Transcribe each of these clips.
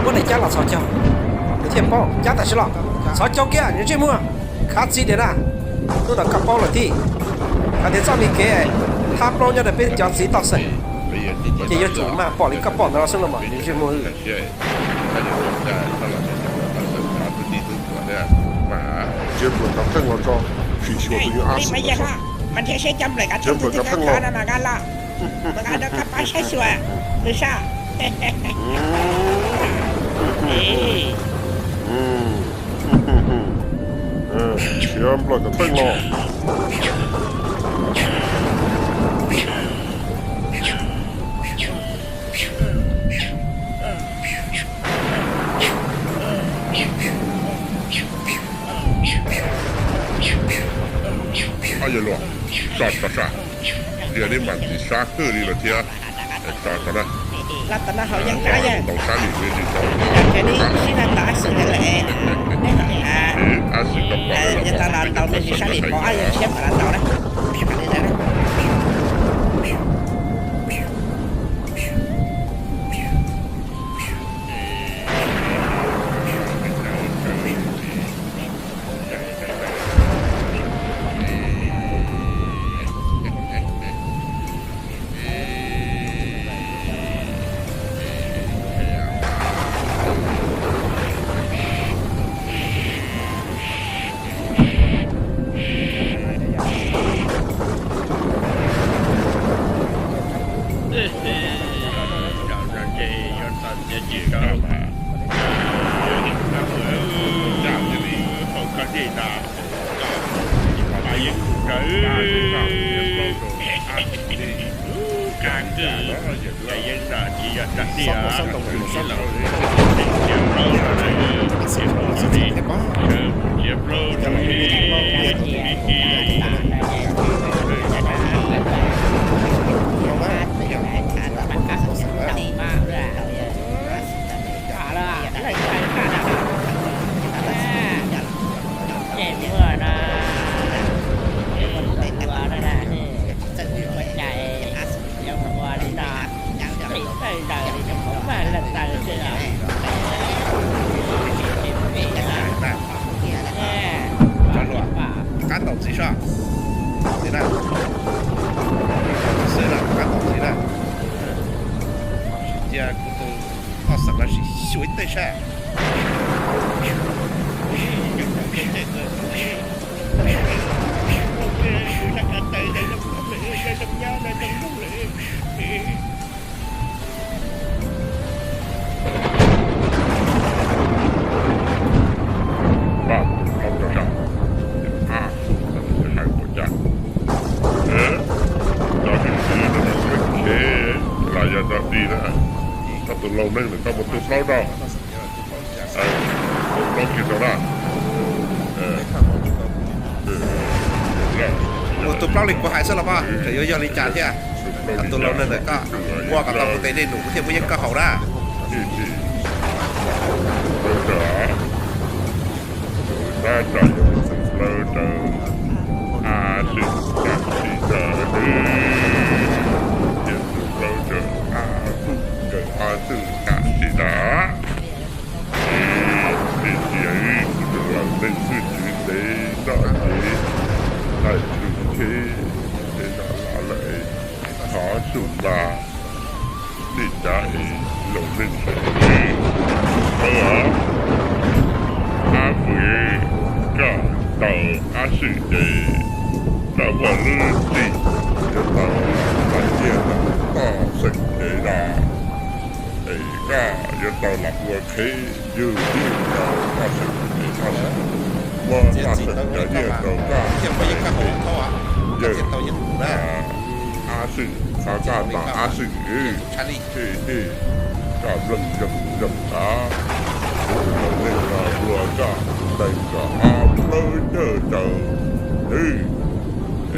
Muab daim cab los txhos caug, nws thiaj paub. Cab tam sim los, txhos caug kiag nws ntsej muag, khav txi tiag na. Hnub no koj paub lawm thiab, hais tias txoj me kev thab plaub nyob rau peb cov txiv toj xeem, ces yuav tsum mam pom li koj pom ntawd los xwb los mas nws ntsej muag. Txiav nplawm kav theej los tso, phim xyuas tus nyuag a xwb. Txiav nplawm kav theej los, nws sab. Txiav nplawm kav theej los. Yog luag, so so sab, tias neb mas ntxim sab kawg li lawm thiab. So so na, tau sab lim ntsis tau. Ab sim koj pom lawm los pom koj txhais txhais tau. Qab ntaus ntxiv soj, qab ntaus ntxiv na. Cia kuv tus toj xeem los sim xyuas ib teg sab. Pab, hlob rau sab, a, hais ua cas, cov hwj txwv no nws leej khiav los yog dog dig na. Koj tus laus neeg ntawm koj mus tu plaub rau, tu plaub kiag rau na. Mus tu plaub li kuv hais xwb los mas tseem yuav yog li cas thiab. Koj tus laus neeg ntawm koj ua kom tau kuv tes dej num kuv thiaj muab yeeb koj haus na. Tab tom yuav mus tus plaub rau, a, sim tam sim rau, yuav tus plaub rau, a, tus rau, a, tus tam sim na. Tiam sis kuv tus laus neeg hwj txwv ntev noj ntev, hais lus tsheb, ntev noj los lawm, thov xum mas, nej cav es laus neeg sawv daws, xum thawj os, ab pwm, koj tau ab swm ces koj muaj lub txim yuav tau los nyiaj rau toj xeem cev los, es koj yuav tau los ua qheb yug yug rau toj xeem cev, toj xeem, muab toj xeem cov nyiaj rau koj, yawg, ab swm, qhov koj tau ab swm, tej tej koj mloog zoo zoo tod, kuv tus laus neeg no ua koj ntees kom ob plaub caug rau, es,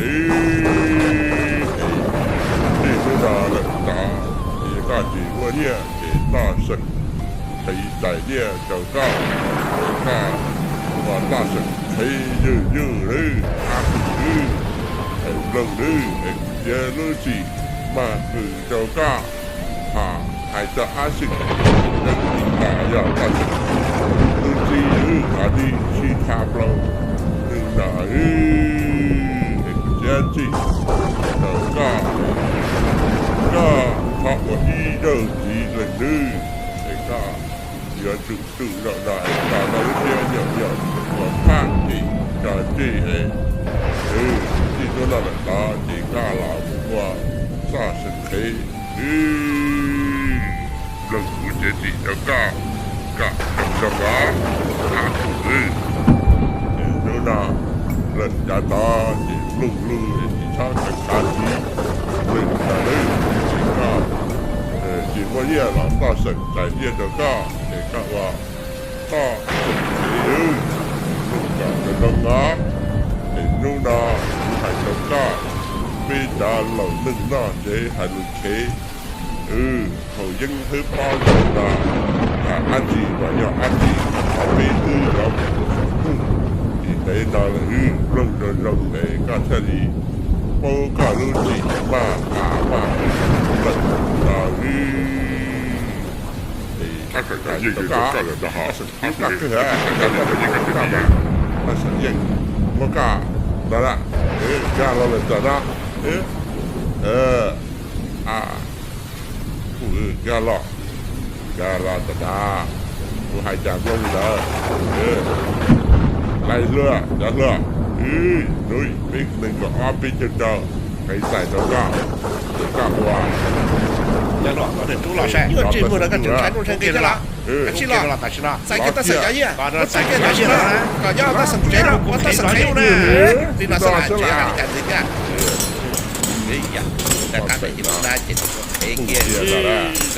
es tej hnub no lawm tod, es koj tsis muaj nyiaj ces toj xeem qhib txais nyiaj rau koj, koj ua toj xeem qhib yug yug lawm, ab swm, es mloog nawb, es kuv txiav lub txim maj hwm rau koj, hos Hais txog ab xeem, yog tij tas yog toj xeem, tus txiv wb qhov tib sib thab plaub, nws no, es kuv txiav txim rau koj, koj thov ua ib zaug txiv leej twg, es koj yuav tsum tsum zaum no es koj tau lub siab nyaum nyaum ua phaj ces tso tseg es, txij hnub no lawm tod ces koj los mus ua toj xeem qhev. Mloog kuv txiav txim rau koj, koj zoo zoo os, ab xeem wb. Hnub no lawm yav tod ces mloog lus es tsis txhob khav khav txiv, lwm yam li ces koj tsis muaj nyiaj los toj xeem txais nyiaj rau koj es koj ua toj xeem qhev. Mloog kom zoo zoo os, es hnub no kuv hais rau koj, peb cov laus neeg noj tsev hais lus qhev, haus yeeb hwb pob ntawm no, dab tsi mas yog dab tsi, qhov peb twb yuav mus rau saum ntuj, tim ntev no lawm, mloog zoo zoo es koj thiaj li paub koj lub txim maj maj maj lawm no. Muab koj no, nkag los lawm txog no, nkag los, nkag los txog na, kuv hais cas mloog li ntawd. Lais hluas, cov hluas, hnub peb nees nkaum ob peb caug rau, nqe txais rau koj, ces koj ua. Nyuaj tsis muaj los koj tseem ntshai nuj ntshai nqi thiab los? Koj tsis los, txais kiag toj xeem cov nyiaj, txais kiag toj xeem no, kom nyob toj xeem tsev los ua toj xeem qhev na. Li no xwb na, tsev hais li cas ntxiv thiab. Qab ntawd ces tus qhev kiag.